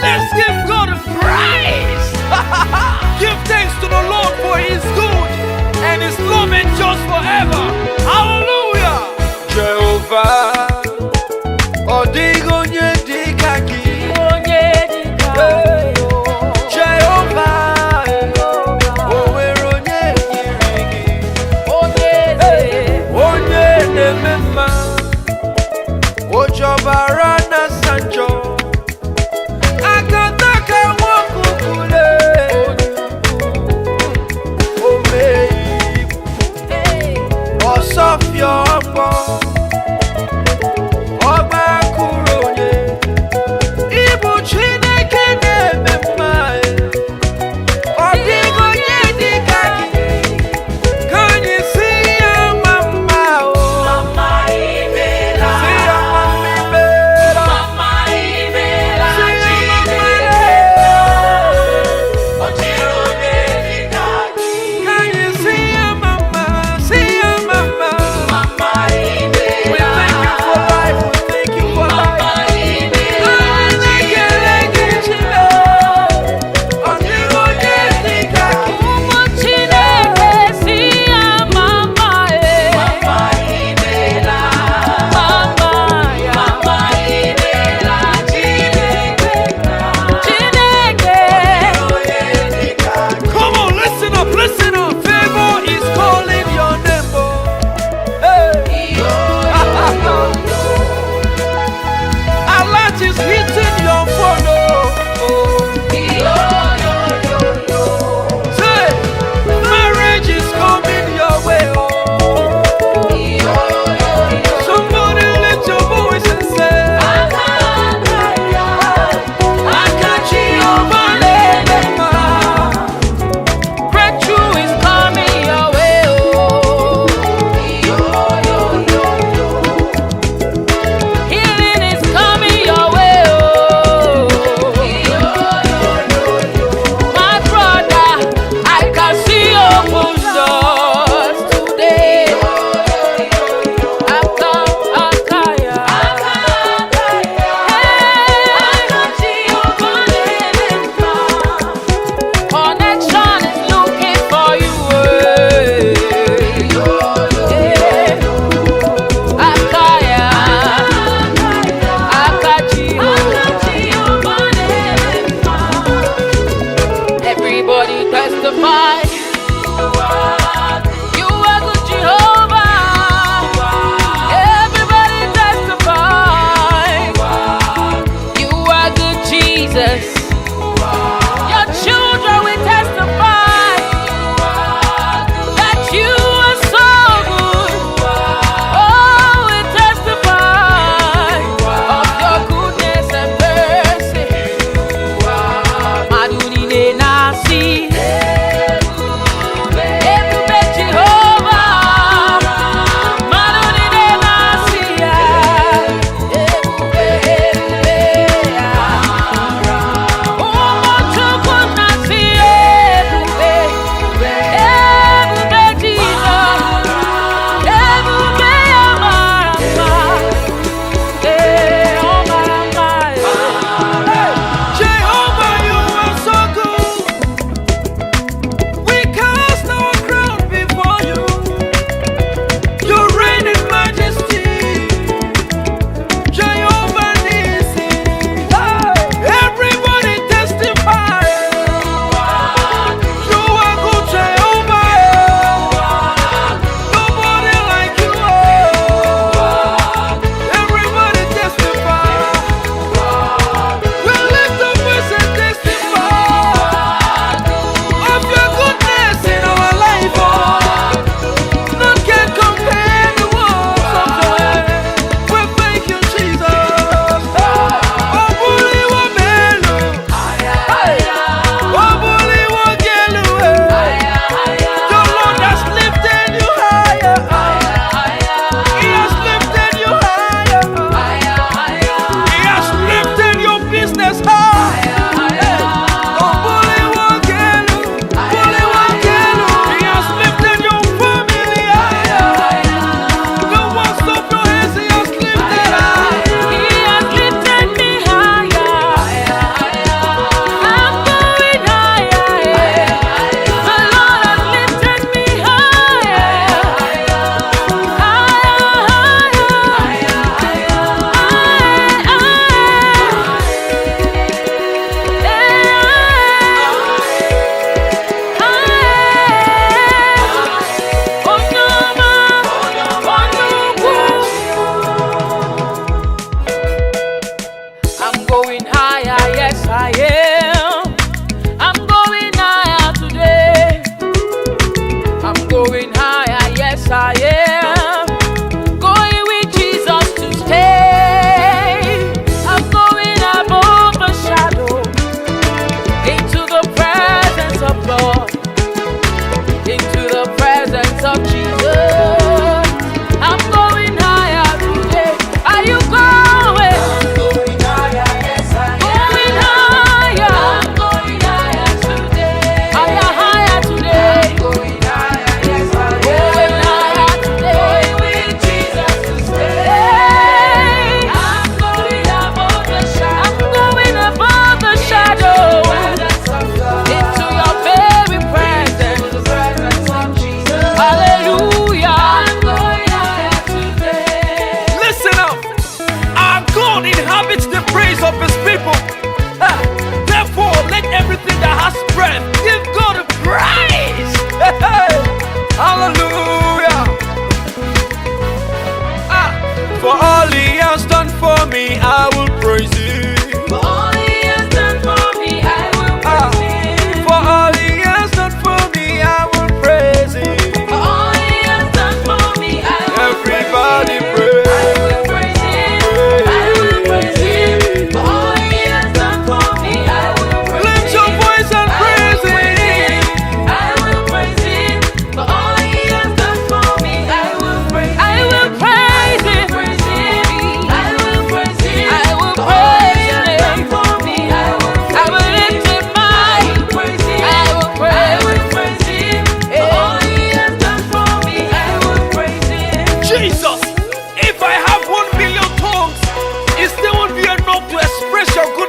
Let's give God praise. Give thanks to the Lord, for He is good and His love endures forever. Hallelujah. Jehova, ọ dịghị onye dị ka gị. Onye dị ka Jehova, o nwere onye yiri gị? Onye eze. Onye na-eme mma, ojọbara na sanjọ akata.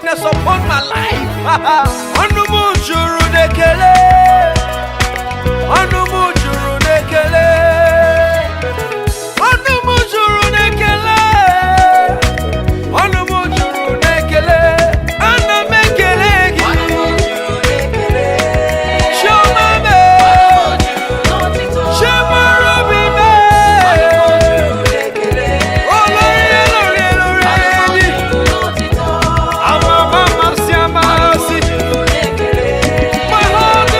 Goodness upon my life. Ọnụ m juru n'ekele. Ọnụ m juru n'ekele. Ọnụ m juru n'ekele. Ọnụ m juru n'ekele. Ana m ekele gị. Chioma m. Chioma obi m. Olórí olórí olórí ẹni. Ama amasị amasị. My heart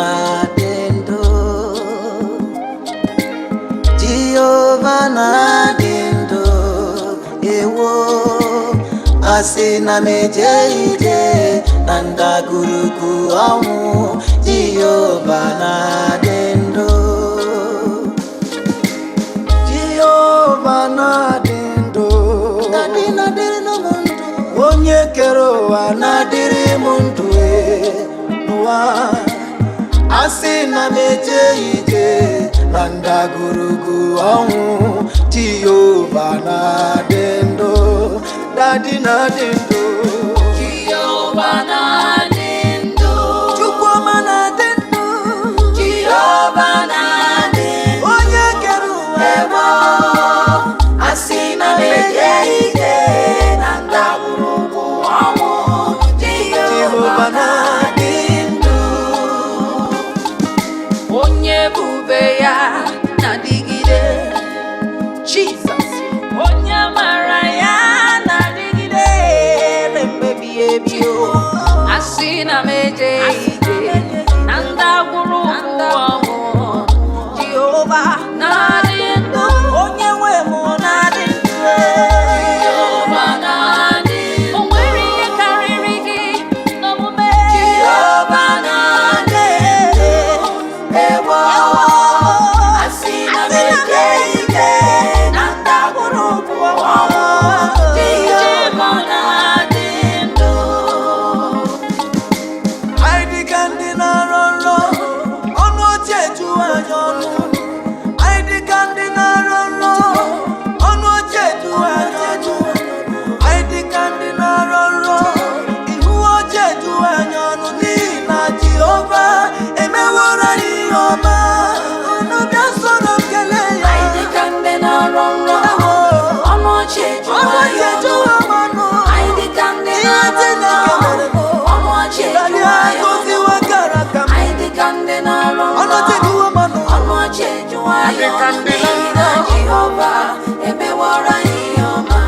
na-adị ndụ. Jehova na-adị ndụ. Ewo, asị na m eje ije na ndagwurugwu ọnwụ, Jehova na-adị ndụ. Jehova na-adị ndụ. Na-adị, na-adịrị m ndụ. Onye kere ụwa na-adịrị m ndụ e n'ụwa. Asị na m eje ije na ndagwurugwu ọnwụ, Jehova na-adị ndụ. Daddy na-adị ndụ. Jehova na-adị ndụ. Chukwuma na-adị ndụ. Jehova na-adị ndụ. Onye kere ụwa. Ewo, asị na m eje ije na ndagwurugwu ọnwụ, Jehova Jehova na-adị na-adị ndụ. Onye ebube ya na-adịgide, Jizọs, onye amara ya na-adịgide mgbe ebighị ebi o. Asị na m eje ije na ndagwurugwu ọnwụ, Jehova na-adị ndụ. Onye nwe m na-adị ndụ. Jehova na-adị ndụ. O nwere ihe karịrị gị n'omume. Jehova na-adị ndụ. Ewo, asị na m eje ije na ndagwurugwu ọnwụ, Jehova na-adị ndụ. Anyị dịka ndị na-arọ nrọ, ọnụ ọchị ejuwa anyị ọnụ. Anyị dịka ndị na-arọ nrọ, ọnụ ọchị ejuwa anyị ọnụ. Anyị dịka ndị na-arọ nrọ, ihu ọchị ejuwa anyị ọnụ, n'ihi na Jehova emeworo anyị ihe ọma. Unu bịa soro m kelee ya. Anyị dịka ndị na-arọ nrọ, Ewo, ọnụ ọchị ejuwa ọnụ ọchị anyị ọnụ. ejuwa m ọnụ. Anyị dịka ndị Ihe na-arọ nrọ, Chineke mere m. ọnụ ọchị Daddy, ejuwa anyị ọnụ. agọziwo akara aka m. Anyị dịka ndị na-arọ Ọnụ nrọ, ọchị ejuwa m ọnụ. ọnụ ọchị ejuwa anyị Dịka ọnụ, ndị n'ihi na Jehova emeworo anyị ihe ọma.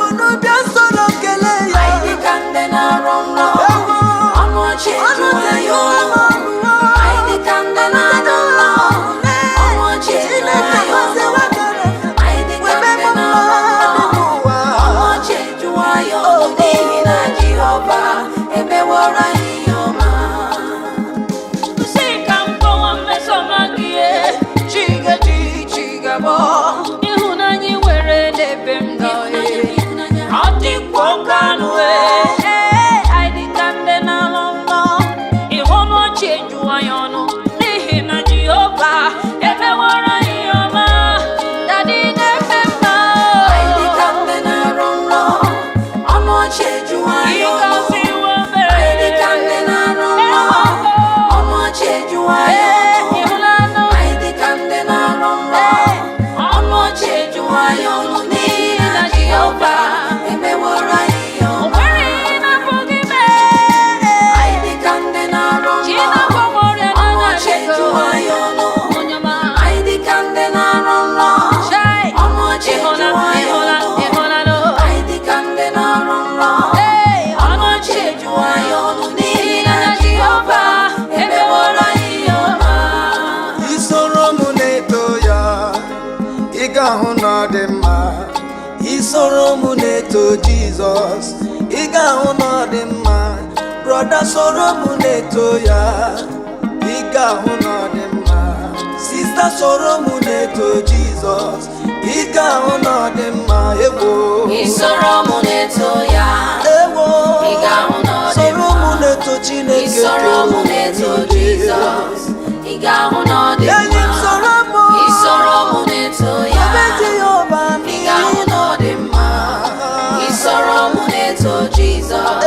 Unu bịa soro m kelee ya. Anyị dịka ndị na-arọ nrọ, Ewo, ọnụ ọchị ọnụ ejuwa ọchị anyị ejuwa m ọnụ. ọnụ. Anyị dịka ndị na-arọ nrọ, ọnụ ọchị ejuwa Chineke anyị ọnụ. gọziwo akara aka m. Anyị dịka Webe ndị m mma na-arọ nrọ, n'ụwa. ọnụ ọchị ejuwa anyị ọnụ, n'ihi na Jehova emeworo anyị ihe ọma. Sị ka m kọwa mmeso ọma gị, Chigaji Chigabo, ịhụnanya ị nwere n'ebe m nọ, ọ dịkwa oke anụ. Ee, anyị dịka ndị na-alụ nlọ, ịhụ ọnụ ọchị ejuwa ya ọnụ, n'ihi na Jehova emeworo anyị ihe ọma. Daddy na-eme mma. Anyị dịka ndị na-arụ nrọ, ọnụ ọchị ejuwa ya ọnụ. Anyị dịka ndị na-arụ nrọ, ọnụ ọchị ejuwa ya ọnụ. Anyị dịka ndị na-arụ nrọ, ọnụ ọchị ejuwa ya ọnụ, n'ihi na Jehova emeworo anyị ihe ọma. Anyị dịka ndị na-arụ nrọ, ọnụ ọchị ejuwa ya ọnụ. Anyị dịka ndị na-arụ nrọ, ọnụ ọchị ejuwa ya ọnụ. Anyị dịka ndị na-arụ nrọ, ọnụ ọchị ejuwa ya ọnụ, n'ihi na Jehova emeworo anyị ihe ọma. Isoro m na-eto ya, ị ga-ahụ na ọ dị mma. Isoro m na-eto Jizọs, ị ga-ahụ na ọ dị mma. Brother, soro m na-eto ya, ị ga-ahụ na ọ dị mma. Sister, soro m na-eto Jizọs, ị ga-ahụ na ọ dị mma. Ewo. Isoro mụ na-eto ya, Ewo. ị ga-ahụ na ọ dị Soro m mma. na-eto Chineke. Isoro mụ na-eto Jizọs, ị ga-ahụ na ọ dị Enyi m, mma. soro m. Isoro mụ na-eto ya, Ebe Jehova ị ga-ahụ na ọ dị mma. Isoro mụ na-eto Jizọs,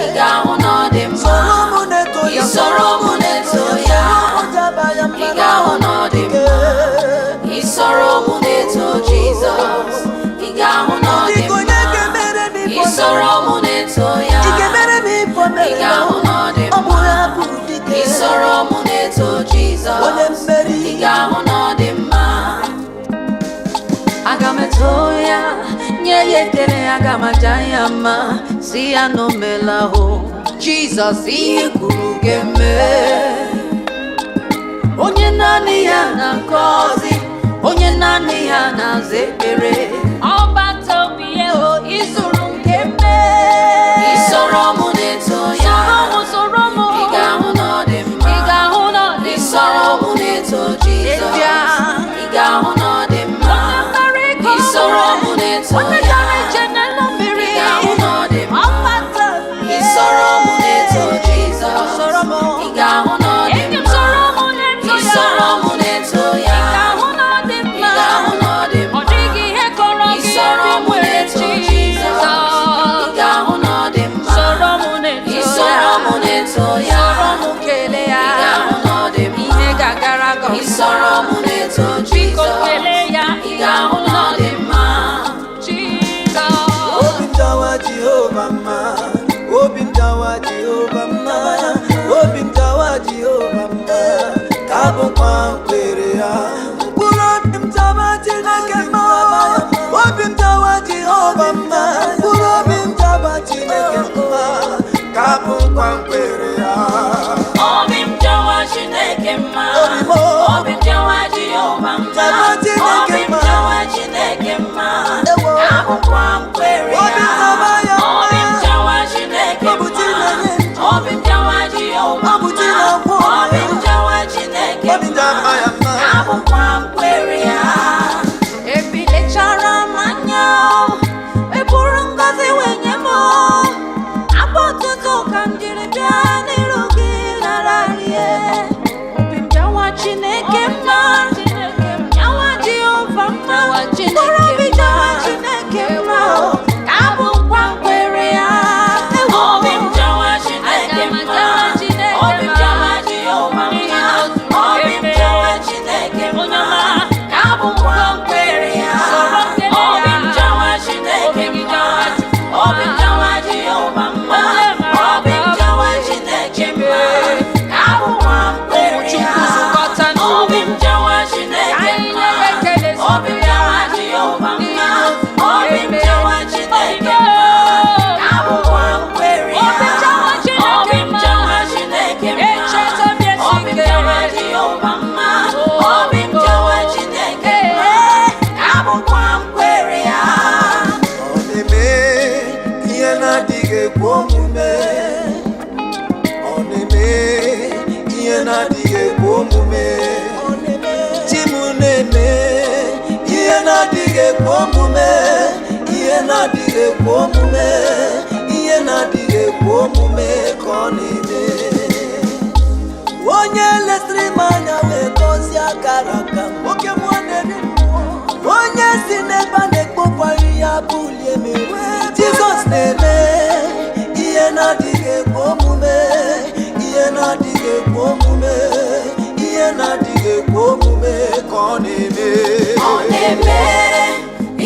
ị ga-ahụ na ọ dị mma. Soro mụ na-eto ya. Isoro mụ na-eto ya, ị ga-ahụ na ọ dị mma. Isoro mụ na-eto Jizọs, ị ga-ahụ na ọ dị Biko, onye mma. ga-emere m ife o mere? Isoro mụ na-eto ya, Ị ga-emere m ife o ị mere? ga-ahụ na ọ dị Ọ bụ mma. ya bụ dike. Isoro mụ na-eto Jizọs, Onye mmeri. ị ga-ahụ na ọ dị mma. Aga m eto ya, nye ya ekele, aga m aja ya mma, si ya na o meela. Hụ Jizọs, ihe kwuru ga-eme. Naanị ya na-agọzi, onye naanị ya na-aza ekpere. Ọbata obi ya o, izuru nke mee. Isoro mụ na-eto ya. Soro mụ, soro mụ. Ị ga-ahụ na ọ dị mma. Ị ga-ahụ na ọ dị mma. Isoro mụ na-eto Jizọs. N'ezie. Ị ga-ahụ na ọ dị mma. Onye sara ike Isoro mụ na-eto onye ya. gara ije n'elu mmiri. Ị ga-ahụ na ọ dị mma. Ọbata obi ya. Isoro mụ na-eto Jizọs. Soro mụ. Ị ga-ahụ na ọ dị Enyi m, mma. soro mụ na-eto ya. Isoro mụ na-eto ya. Ị ga-ahụ na ọ dị Ị mma. ga-ahụ na ọ dị Ọ mma. dịghị ihe kọrọ gị Isoro ebe mụ nwere na-eto Jizọs. Ị Jizọs. ga-ahụ na ọ dị mma. Soro mụ na-eto ya. Isoro mụ na-eto ya. Soro mụ kelee ya. Ị ga-ahụ na ọ dị mma. Ihe ga-agara gị ọfụma. Isoro mụ na-eto Biko Jizọs. kelee ya. Ị ga-ahụ na ọ dị mma. Jizọs. Obi m jawa Jehova mma, obi m jawa Jehova mma, obi m jawa Jehova mma, ka abụkwa nkwere ya. Mkpụrụ obi m jawa Chineke mma, obi m jawa Jehova mma, mkpụrụ obi m jawa Chineke mma, ka abụkwa nkwere ya. Obi m jawa Chineke mma. Obi m o. Obi m jawa Jehova mma. Jawa Chineke Obi m mma. jawa Chineke mma. Ewo. Abụkwa m kwere Obi ya. m jawa ya mma. Obi m jawa Chineke Ọ bụ mma. Chineke. Obi m jawa Jehova Ọ bụ mma. Chineke. Obi m jawa Chineke Obi m jawa ya mma. Abụkwa m kwere ya. Ebilechara m anya o, eburu ngọzi wee nye m o. Abụ ọtụtụ ka m jiri bịa n'iru gị nara rie. Obi m jawa Chineke mma, jawa Jehova mma, mkpụrụ obi jawa Chineke mma o, ka abụ nkwa nkwere ya. Obi m jawa Chineke mma. Obi m jawa Jehova mma. Obi m jawa Chineke mma. Ka abụkwa nkwere ya. Obi m jawa Chineke mma. Obi m jawa Jehova mma. Obi m jawa Chineke mma. Ka abụkwa nkwere ya. Obi m jawa Chineke mma. Obi m jawa Jehova mma. Obi m jawa Chineke mma. Ka abụkwa nkwere ya. Obi m jawa Chineke Obi m jawa Chineke mma. Obi m jawa Jehova mma. Obi m jawa Chineke mma. Ka abụkwa nkwere ya. Ọ na-eme ihe na-adịghị ekwe omume. Ọ na-eme ihe na-adịghị ekwe omume. Chi m na-eme ihe na-adịghị ekwe omume. Ihe na-adịghị ekwe omume. Ihe na-adịghị ekwe omume ka ọ na-eme. Onye lesịrị m anya wee gọzie akara aka m. Oke mmụọ na-eri mmụọ. Onye si n'ebe a na-ekpokwaghị ya bulie m elu. Jizọs na-eme ihe na-adịghị ekwe omume. Ihe na-adịghị ekwe omume. Ihe na-adịghị ekwe omume ka ọ na-eme. Ọ na-eme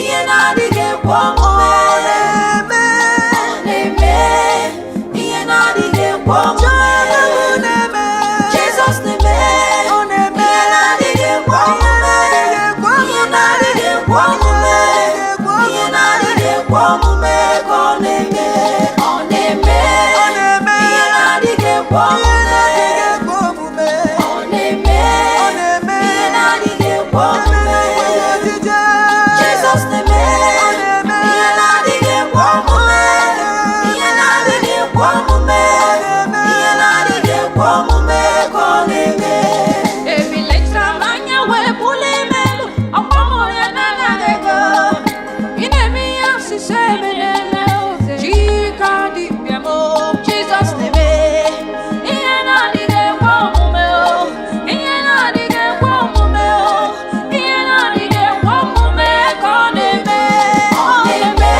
ihe na-adịghị ekwe omume. Ọ na-eme. Ọ na-eme ihe na-adịghị ekwe omume. Chukwu na-eme. Jizọs na-eme Ọ na-eme. ihe na-adịghị ekwe omume. Ihe na-adịghị ekwe omume. Ihe na-adịghị ekwe omume ka ọ na-eme. Ọ na-eme Ọ na-eme. ihe na-adịghị ekwe Ihe omume. na-adịghị ekwe omume. Ọ na-eme Ọ na-eme. ihe na-adịghị ekwe omume. Jizọs na-eme Ọ na-eme. ihe na-adịghị ekwe omume. Ihe na-adịghị ekwe omume. Ihe na-adịghị ekwe omume ka ọ na-eme. Ebilechara m anya wee bulie m elu, ọkwa m onye na-anaghị ego. Ị na-eme ihe osise emelele o, Chika dibịa m o, Jizọs na-eme ihe na-adịghị ekwe omume o, ihe na-adịghị ekwe omume o, ihe na-adịghị ekwe omume ka ọ na-eme. Ọ na-eme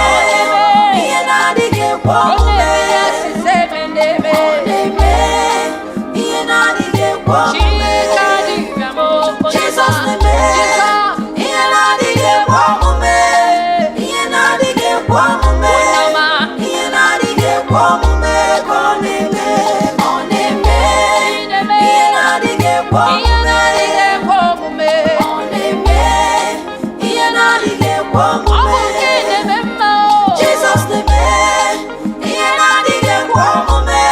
ihe na-adịghị ekwe Ọ omume. na-eme ihe osise emeleme. Ọ na-eme ihe na-adịghị ekwe omume. Chika dibịa m o, Jizọs na-eme Jizọs. ihe na-adịghị ekwe omume. Ihe na-adịghị ekwe omume. Onye ọma. Ihe na-adịghị ekwe omume ka ọ na-eme. Ọ na-eme ihe na-adịghị ekwe Ihe omume. na-adịghị ekwe omume. Ọ na-eme ihe na-adịghị ekwe Ọ bụ omume. nke na-eme mma o. Jizọs na-eme ihe na-adịghị ekwe omume.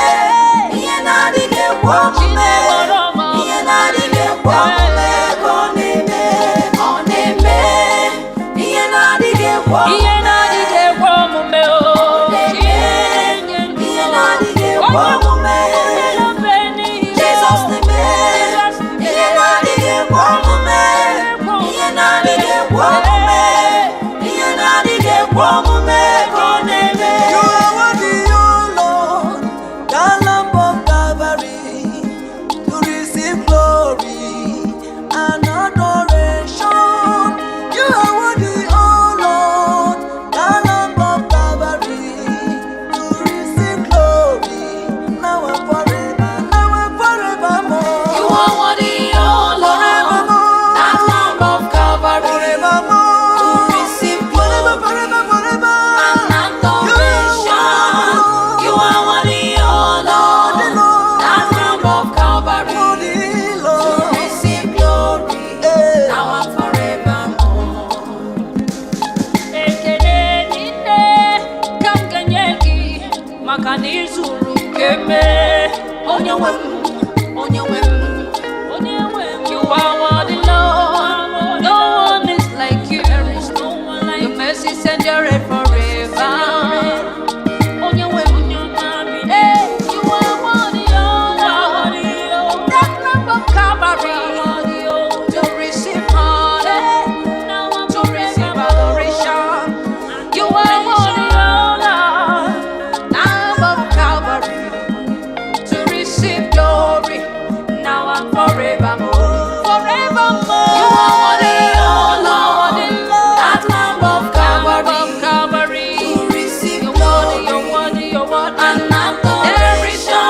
Ihe na-adịghị ekwe omume. Chineke ọma. Ihe na-adịghị ekwe omume. Calvary to receive honor, to receive adoration. You are worthy, O Lord, Lamb of Calvary, to receive glory now and forevermore. Forevermore. You are worthy, O Lord, that Lamb of Lamb of Calvary, Calvary. to receive You're worthy, glory you're worthy, you're worthy. and adoration.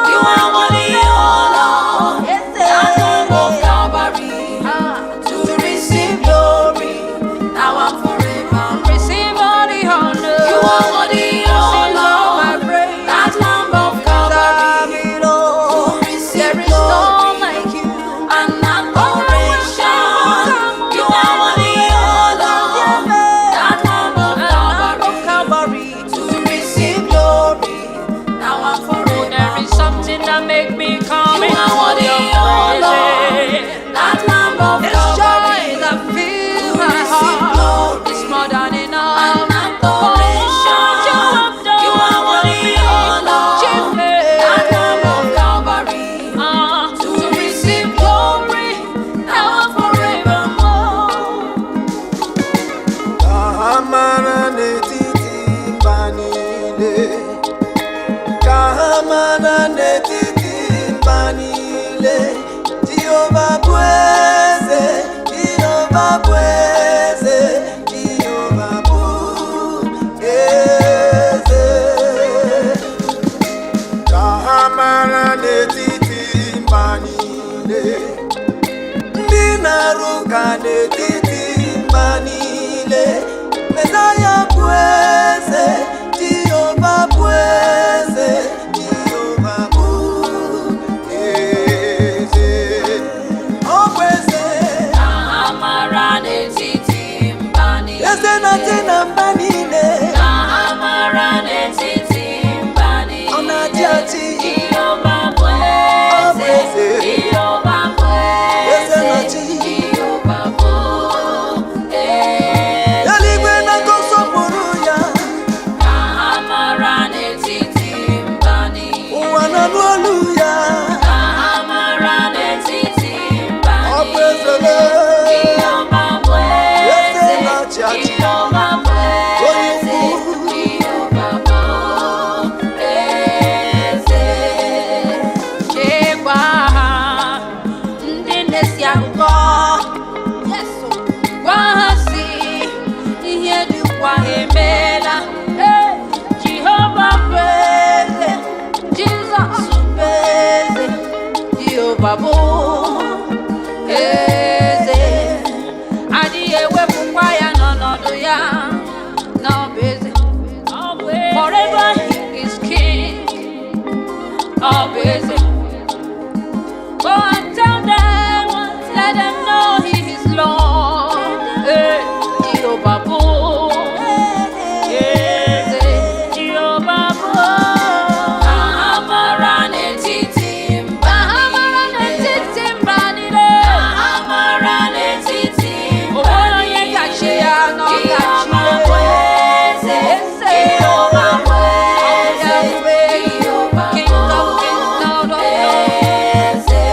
You are worthy, O Lord, that Lamb of Calvary, to receive glory now and forevermore. Receive all the honor. You are worthy, O Receive all my Lord, praise. that Lamb of Calvary, to receive There is glory none like you. and adoration. You are worthy, O Lord, that Lamb of Lamb of Calvary, Calvary. to receive glory now and forever. There is something that make me come You into are worthy, your O Lord, presence. that Lamb of This joy Calvary, that fills to my receive heart glory is more than enough. and adoration. For what you have done You are for worthy, me, O Lord, that Lamb of Calvary, to to receive glory now and forevermore. Ka ha mara n'etiti mba niile, ka ha mara n'etiti mba niile, Jehova bụ eze, Jehova bụ eze, Jehova bụ eze. Ka ha mara n'etiti mba niile, ndị na-arụ ụka n'etiti mba niile, Mesaya bụ eze, Jehova bụ eze, Jehova bụ eze. Ọ bụ eze. Ka ha mara n'etiti mba niile. Eze na-achị na mba niile. Ka ha mara n'etiti mba niile. Ọ na-achị achị. Jehova bụ Ọ bụ eze. eze. Jehova bụ Eze eze. na-achị. Jehova bụ eze. Eluigwe na-akọ nsọpụrụ ya. Ka ha mara n'etiti mba niile. Ụwa na-anụ olu ya. Ka ha mara n'etiti mba Ọ bụ eze niile. lee. Jehova bụ Eze eze. na-achị achị. Jehova bụ Onye eze. ukwu. Jehova bụ eze. Chekwa ha ndị na-esi akụkọ gwa ha si ihe dịkwa emeela. Ee, Jehova bụ eze, Jizọs bụ eze, Jehova bụ eze, adịghị ewepụkwa ya n'ọnọdụ ya na ọ bụ eze. Forever he is king, ọ bụ eze. Go and tell them, let them know he is Lord. Hey, Jehovah bụ eze, Jehovah bụ. Ka ha mara n'etiti mba Ka ha mara niile. n'etiti mba niile. Ka ha mara n'etiti O mba nwere onye kachi ya na ọ niile. kachi Jehova bụ eze. Eze. Jehova bụ eze. Jehova King of kings, Lord of lords. eze.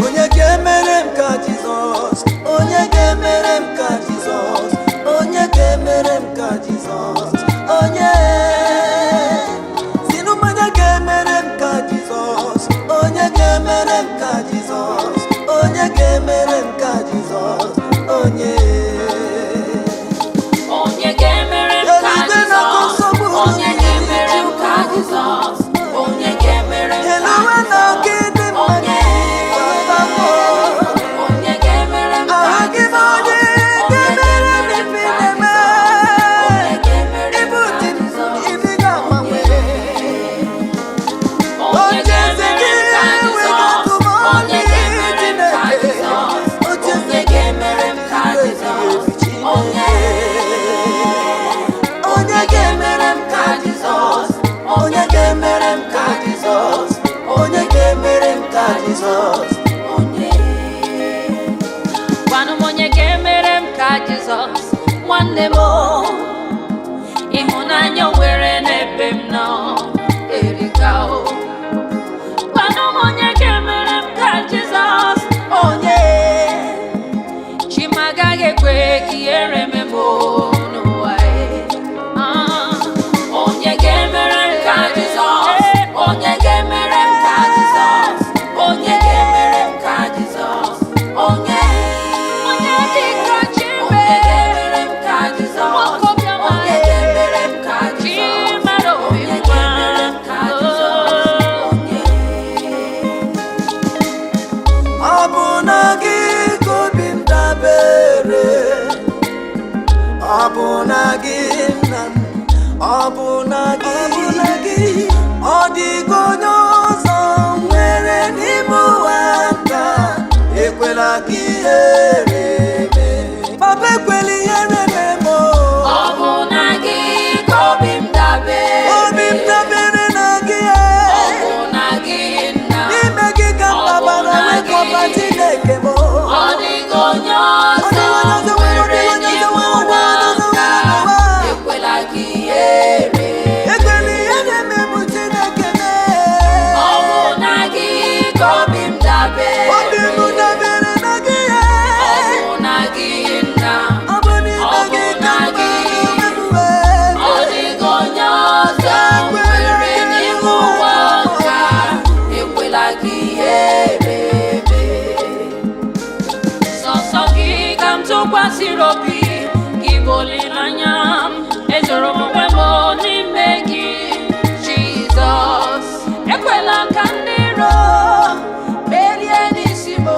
Onye ga-emere m ka Jizọs? Onye ga-emere m ka Jizọs? Onye ga-emere m ka Jizọs? Onye sinụ m, onye ga-emere m ka Jizọs? Onye ga-emere m ka Jizọs? Onye ga-emere m ka Jizọs? Onye Onye ga-emere m ka Eluigwe na-akọ Jizọs? nsogbu. Onye ga-emere m ka Jizọs? Onye ga-emere m ka Eluigwe na-akọ Jizọs? ịdị mma. Onye Onye ga-emere m ka Aha gị bụ Jizọs? onye Onye ga-emere m ga-emere m ife ka na-eme. Jizọs? Onye ga-emere m Ịbụ ka di m, Jizọs? ịdị ga-agbanwe. Onye Ocheeze ga-emere gị m ka enweghị Jizọs? atụmatụ. Onye ga-emere m ka Chineke. Jizọs? Ocheeze Onye ga-emere m ka Jizọs? Onye Onye ga-emere m ka Jizọs? Onye ga-emere m ka Jizọs? Onye ga-emere m ka Jizọs? Onye Gwanụ m onye ga-emere m ka Jizọs, nwanne m o. Ịhụnanya o nwere n'ebe m nọ erika o. Gwanụ m onye ga na gị ka obi m dabere. Ọ bụ na gị, nna m, ọ bụ na gị. Ọ dịghị onye ọzọ nwere n'ime ụwa nka. Ekwela ka ihere mee. Papa, ekwela ihere mee m o. Ọ bụ na gị ka obi m dabere. Obi m dabere na gị. Ọ bụ na gị, nna. N'ime gị ka m Ọ bụ gbabara na gị. wekọba Chineke m. Ọ dịghị onye ọzọ nwere n'ime ụwa nka. Ekwela ka ihere. Ekwela ihere mee m, Chineke mee. Ọ bụ na gị ka obi m dabere. Obi m dabere na gị. Ọ bụ na gị, nna. Ọ bụ n'ime Ọ gị bụ ka na m gị. gbabara onwe m. Ọ dịghị onye ọzọ nwere n'ime ụwa nka. Ekwela ka ihere mee. Sọsọ gị ka m tụkwasịrị obi, gị bụ olileanya m. Ezoro m onwe m n'ime gị, Jizọs. Ekwela ka ndị iro merie n'isi m,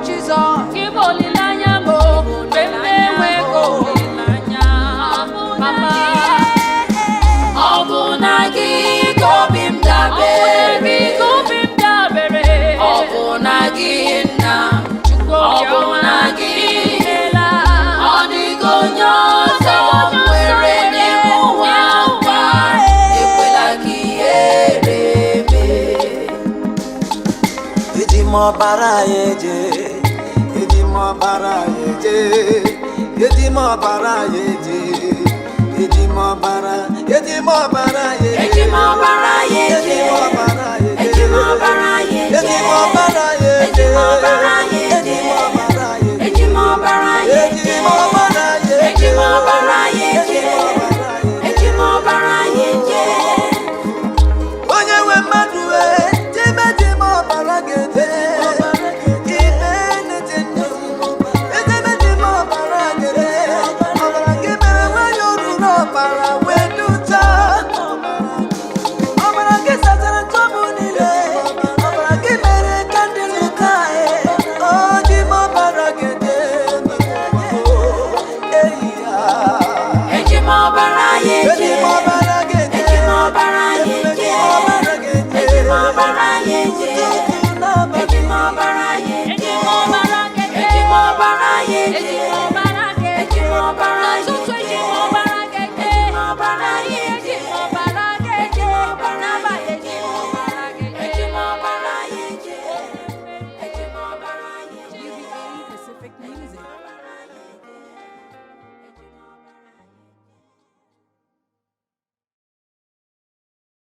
Jizọs. Gị bụ olileanya m mgbe m na-enweghị olileanya, Papa. Ọ bụ na gị ka obi m Ọ bụ na dabere. gị ka obi m dabere. Ọ bụ na gị, nna. Chukwu Ọ bụ obiọma, na gị. imeela. Ọ dịghị onye ọzọ nwere n'ime ụwa nka. Ekwela ka ihere mee. Eji m ọbara ya eje, eji m ọbara ya eje, eji m ọbara ya eje, eji m ọbara, eji m ọbara ya eje. Eji m ọbara ya eje. Eji m ọbara ya eje. Eji m ọbara ya eje.